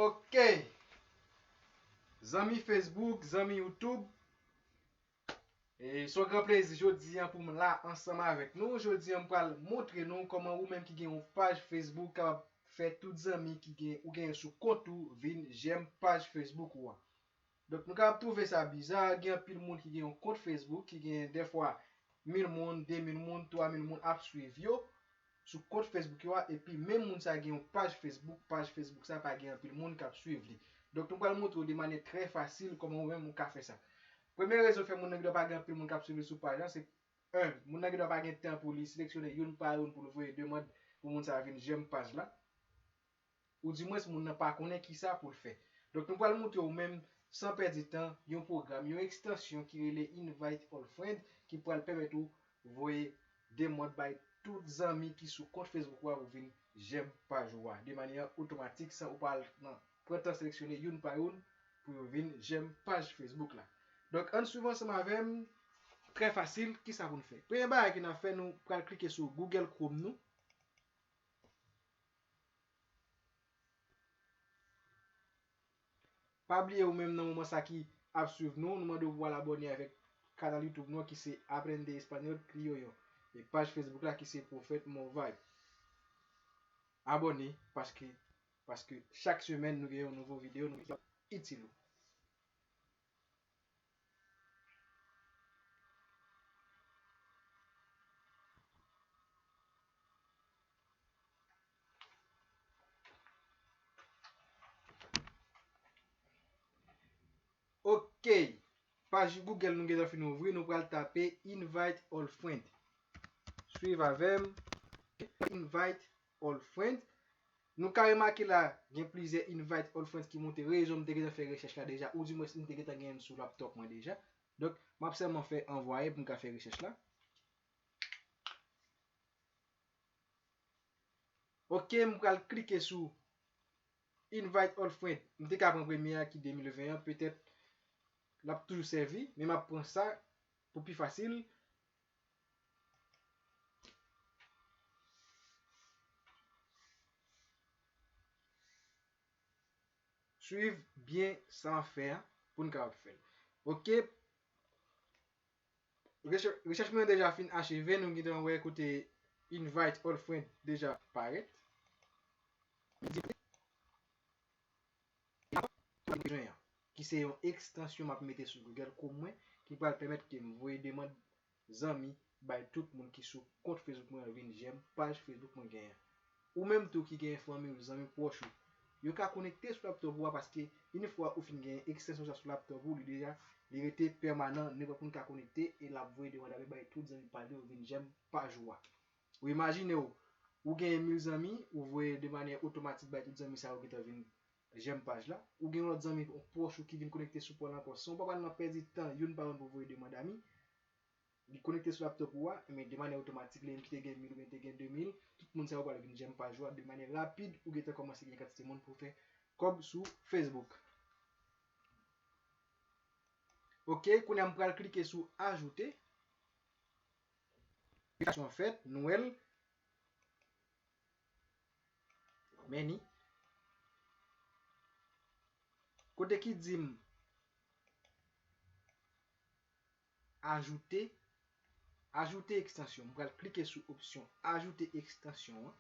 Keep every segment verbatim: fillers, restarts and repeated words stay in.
Ok. Zanmi Facebook, zanmi YouTube. E se yon gran plezi jodi a pou m la ansanm avèk nou. Jodi a m pral montre nou kòman ou menm ki gen yon paj Facebook kapab fè tout zanmi ki gen ou genyen sou kont ou vin jèm paj Facebook ou a. Donk nou kapab twouve sa biza, gen anpil moun ki gen yon kont Facebook ki gen dèfwa mil moun, de mil moun, twa mil moun ap swiv yo sou kont Facebook yo a, epi menm moun sa gen yon paj Facebook, paj Facebook sa pa gen anpil moun k ap swiv li. Donk nou pral montre w de manyè trè fasil kòman ou menm ou ka fè sa. Premye rezon fè moun nan gen dwa pa gen anpil moun k ap swiv li sou paj la, se en, moun nan gen dwa pa gen tan pou li seleksyone youn pa youn pou l voye demann pou moun sa vin jèm paj la. Oudimwens moun nan pa konnen kisa pou l fè. Donk nou pral montre w menm san pèdi tan yon pwogram, yon ekstansyon ki rele Invite All Friend ki pral pèmèt ou voye demann bay tout zanmi ki sou kont Facebook ou a pou vin jèm paj ou a de manyè otomatik san ou pa al nan pran tan seleksyone youn pa youn pou yo vin jèm paj Facebook la. Donk ann swiv ansanm avè m, trè fasil, kisa pou n fè? Premye bagay ke n ap fè, nou pral klike sou Google Chrome nou. Pa bliye ou menm nan moman sa ki ap swiv nou, nou mande w pou w al abòne avèk kanal YouTube nou an ki se Aprende Español Criollo e paj Facebook la ki se Prophet More Vibe. Abòne paske paske chak semèn nou gen yon nouvo videyo nou itil ou. Ok. Paj Google nou gentan fin ouvri, nou pral tape Invite All Friend. Swiv avè m. Invite All Friend. Nou ka remake la, gen plizyè Invite All Friends ki monte. Rezon m te gentan fè rechèch la deja, oudimwens m te gentan genyen l sou laptop mwen deja. Donk, m ap sèlman fè anvwaye pou m ka fè rechèch la. Ok, m pral klike sou Invite All Friend. M te ka pran premye a ki de mil ven an, petèt l ap toujou sèvi, men m ap pran sa pou pi fasil. Swiv byen sa m ap fè a pou n kapab fè l. Ok. Rechèch mwen deja fin acheve, nou gentan wè kote Invite All Friend deja parèt. Ki se yon ekstansyon m ap mete sou Google Chrome mwen ki pral pèmèt ke m voye demann zanmi bay tout moun ki sou kont Facebook mwen an vin jèm paj Facebook mwen genyen. Ou menm tou ki genyen fanmi w, zanmi pwòch ou, yo ka konekte sou laptop ou a paske yon fwa ou fin genyen ekstansyon sa sou laptop ou, li deja li rete pèmanan, nenpòt moun ka konekte e l ap voye demann bay tout zanmi pa l yo vin jèm paj ou a. Ou imajine w, ou genyen mil zanmi, ou voye de manyè otomatik bay tout zanmi sa yo gentan vin jèm paj la. Ou gen yon lòt zanmi pwòch ou ki vin konekte sou pa w la ankò. San w pa pral nan pèdi tan youn pa youn pou voye demann ami. Li konekte sou laptop ou a, men de manyè otomatik, li menm ki te gen mil oubyen te gen de mil, tout moun sa yo pral vin jèm paj ou a de manyè rapid, ou gentan kòmanse gen kantite moun pou fè kòb sou Facebook. Ok, kounye a m pral klike sou ajoute. Aplikasyon an fèt, nou wè l. Men ni. Kote ki di m ajoute, ajoute ekstansyon. M pral klike sou opsyon ajoute ekstansyon an.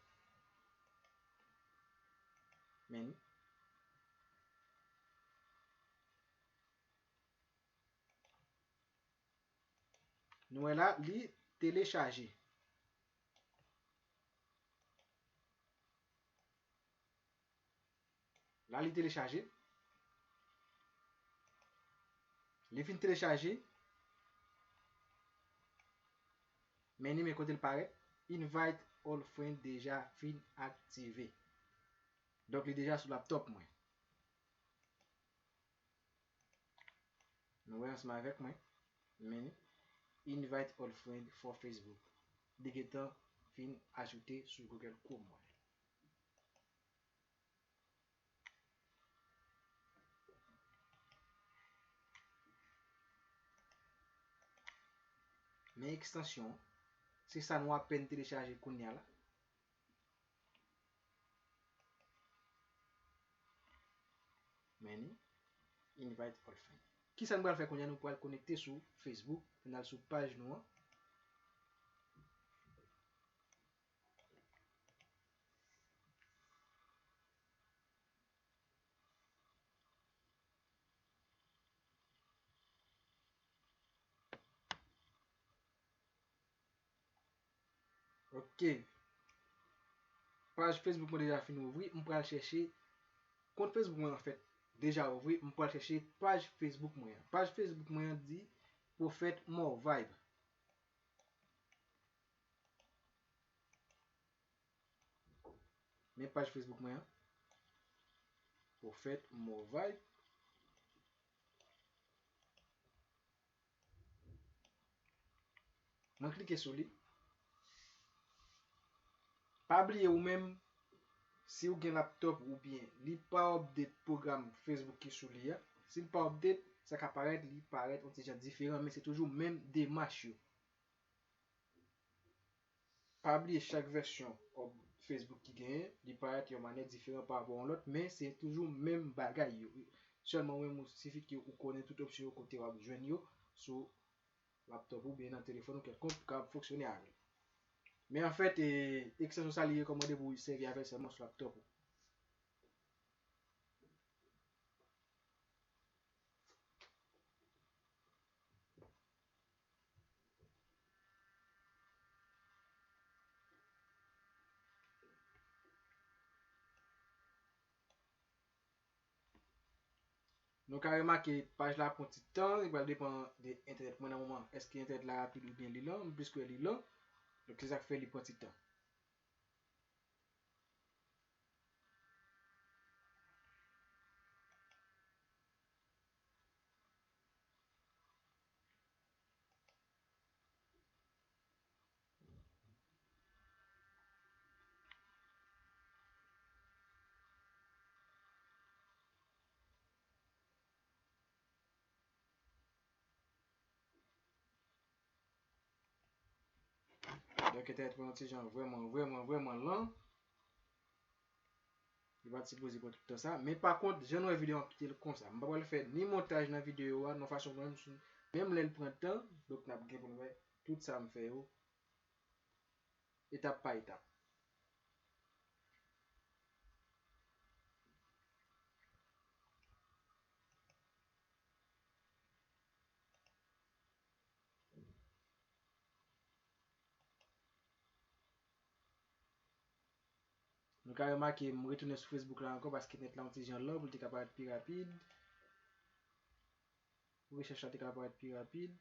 Men ni. Nou wè la, li telechaje. La, li telechaje. Li fin telechaje. Men ni men kote l parèt. Invite all friend deja fin aktive. Donk, li deja sou laptop mwen. Nou wè ansanm avèk mwen, men Invite All Friend for Facebook. Li gentan fin ajoute sou Google Chrome mwen. Men ekstansyon, se sa nou apèn telechaje kounye a la. Many, invite all friend. Kisa nou pral fè kounye a? Nou pral konekte sou Facebook, nou al sou paj nou an. Ok. Paj Facebook mwen deja fin ouvri. M pral chèche kont Facebook mwen an fèt deja ouvri. M pral chèche paj Facebook mwen an. Paj Facebook mwen an di Pwofèt More Vibe. Men paj Facebook mwen an. Pwofèt More Vibe. Mwen klike sou li. Pa bliye ou menm, si ou gen laptop oubyen li pa update pwogram Facebook ki sou li a, si l pa update, sa ka parèt, li parèt yon ti jan diferan, men se toujou menm demach yo. Pa bliye chak vèsyon Facebook ki genyen, li parèt yon manyè diferan pa rapò yon lòt, men se toujou menm bagay yo. Sèlman ou menm ou sifi ke ou konnen tout opsyon yo kote w ap jwenn yo sou laptop ou byen nan telefòn ou kèlkonk pou kapab fonksyone avè l. Men anfèt, e, ekstansyon sa li rekòmande pou w sèvi avè l sèlman sou laptop ou. Nou ka remake paj la pran ti tan, li pral depann de entènèt mwen nan moman. Èske entènèt la rapid oubyen li lan? M plis kwè li lan. Donk se sa k fè li pran ti tan. Donk entènèt mwen yon ti jan vrèman, vrèman, vrèman lan. Li pa t sipoze pran tout tan sa. Men pa kont, jan nou wè videyo a, m ap kite l konsa. M pa pral fè ni montaj nan videyo a, nan fason pou menm, menm lè l pran tan, donk n ap gen pou nou wè tout sa m fè yo, etap pa etap. Nou ka remake, m retounen sou Facebook la ankò paske nèt la yon ti jan lan pou l te ka parèt pi rapid. Pou rechèch la te ka parèt pi rapid.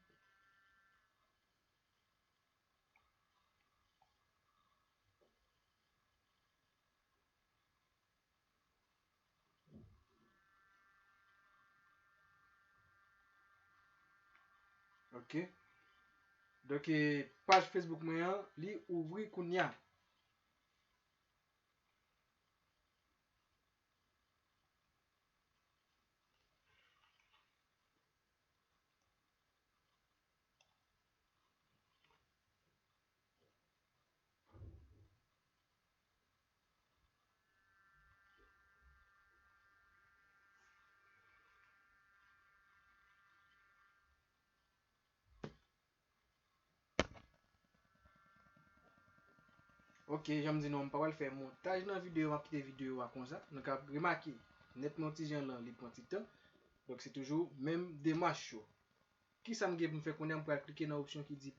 Ok. Donk, e, paj Facebook mwen an, li ouvri kounye a. Ok, jan m di nou, m pa pral fè montaj nan videyo, m ap kite videyo a konsa. Nou ka remake, nèt mwen yon ti jan lan, li pran ti tan. Donk, se toujou menm demach yo. Kisa m gen pou m fè kounye a? M pral klike nan opsyon ki di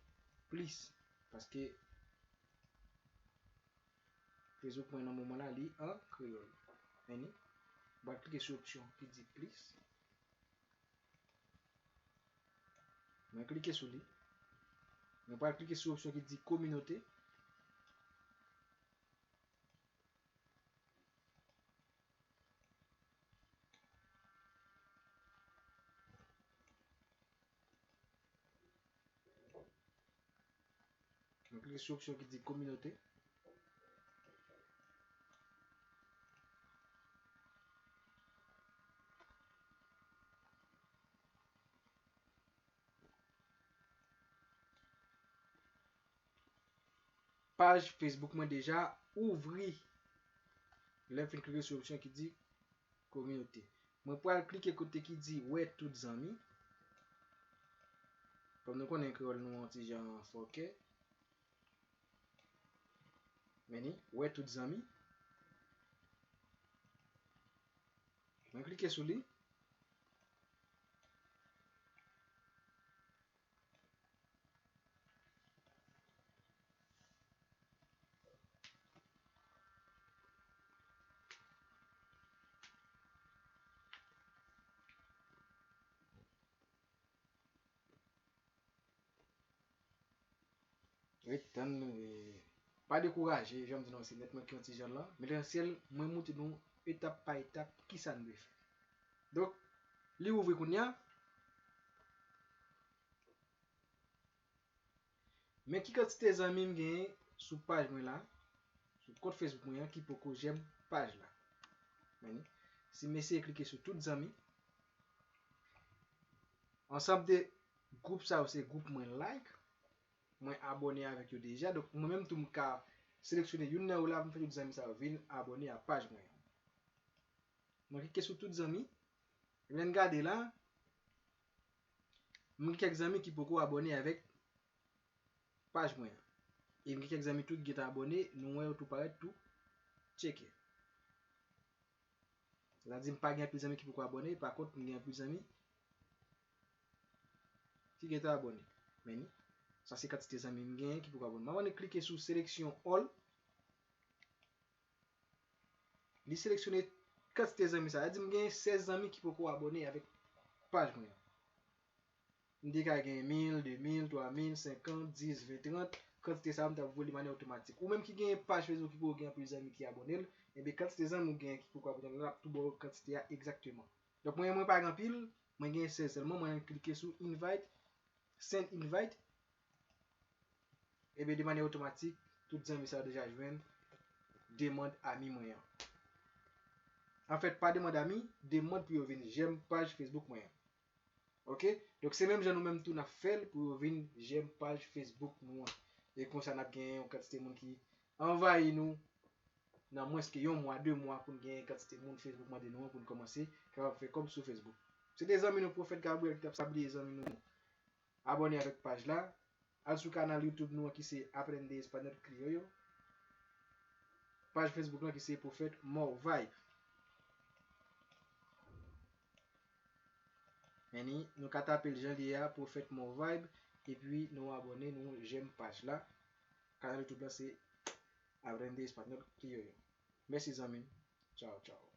plis. Paske Facebook mwen nan moman la, li an kreyòl. Meni. M pral klike sou opsyon ki di plis. Mwen klike sou li. Mwen pral klike sou opsyon ki di kominote. Mwen klike sou opsyon ki di kominote. Paj Facebook mwen deja ouvri. Lè m fin klike sou opsyon ki di kominote. Mwen pral klike kote ki di wè tout zanmi. Kòm nou konnen kreyòl nou an ti jan fòkè. Men ni, wè tout zanmi. Mwen klike sou li. Ret tann, e, pa dekouraje, jan m di nou se nètwòk ki yon ti jan lan. Men lesansyèl, mwen montre nou etap pa etap kisa n dwe fè. Donk, li ouvri kounye a. Men ki kantite zanmi m genyen sou paj mwen la, sou kont Facebook mwen an ki poko jèm paj la. Men ni, si m eseye klike sou tout zanmi, ansanm de gwoup sa yo se gwoup mwen like, mwen abòne avèk yo deja. Donk, mwen menm tou m ka seleksyone youn nan yo la pou m fè tout zanmi sa yo vin abòne a paj mwen an. Mwen klike sou tout zanmi. Lè n gade la, m gen kèk zanmi ki poko abòne avèk paj mwen an. E m gen kèk zanmi tou ki gentan abòne, nou wè yo tou parèt tou tcheke. Sa di m pa gen anpil zanmi ki poko abòne, pa kont m gen anpil zanmi ki gentan abòne. Men ni, sa se kantite zanmi m genyen ki poko abòne. M abòne klike sou seleksyon all. Li seleksyone kantite zanmi sa. Sa di m gen sèz zanmi ki poko abòne avèk paj mwen an. M te ka gen mil, de mil, twa mil, senkant, dis, ven, trant. Kantite sa a m t ap voye li manyè otomatik. Ou menm ki gen paj Facebook ki poko gen anpil zanmi ki abòne l, enben kantite zanmi ou gen ki poko abòne l la, l ap tou ba w kantite a egzakteman. Donk mwen, mwen pa gen anpil, mwen gen sèz sèlman, mwen klike sou invite, send invite. Ebyen, de manyè otomatik, tout zanmi sa yo deja jwenn demann ami mwen an. Anfèt, pa demann ami, demann pou yo vin jèm paj Facebook mwen an. Oke? Donk, se menm jan nou menm tou n ap fè l pou yo vin jèm paj Facebook nou an. E konsa, n ap genyen yon kantite moun ki anvayi nou nan mwens ke yon mwa, de mwa pou n genyen kantite moun Facebook mande nou an pou n kòmanse kapab fè kòb sou Facebook. Se te zanmi nou Pwofèt Gabriel ki t ap sabliye zanmi nou. Abòne avèk paj la. Al sou kanal YouTube nou an ki se Aprende Español Criollo. Paj Facebook lan ki se Pwofèt More Vibe. Men ni, nou ka tape l jan li ye a, Pwofèt More Vibe, epi nou abòne, nou jèm paj la. Kanal YouTube la se Aprende Español Criollo. Mèsi zanmi m. Tchaw, tchaw.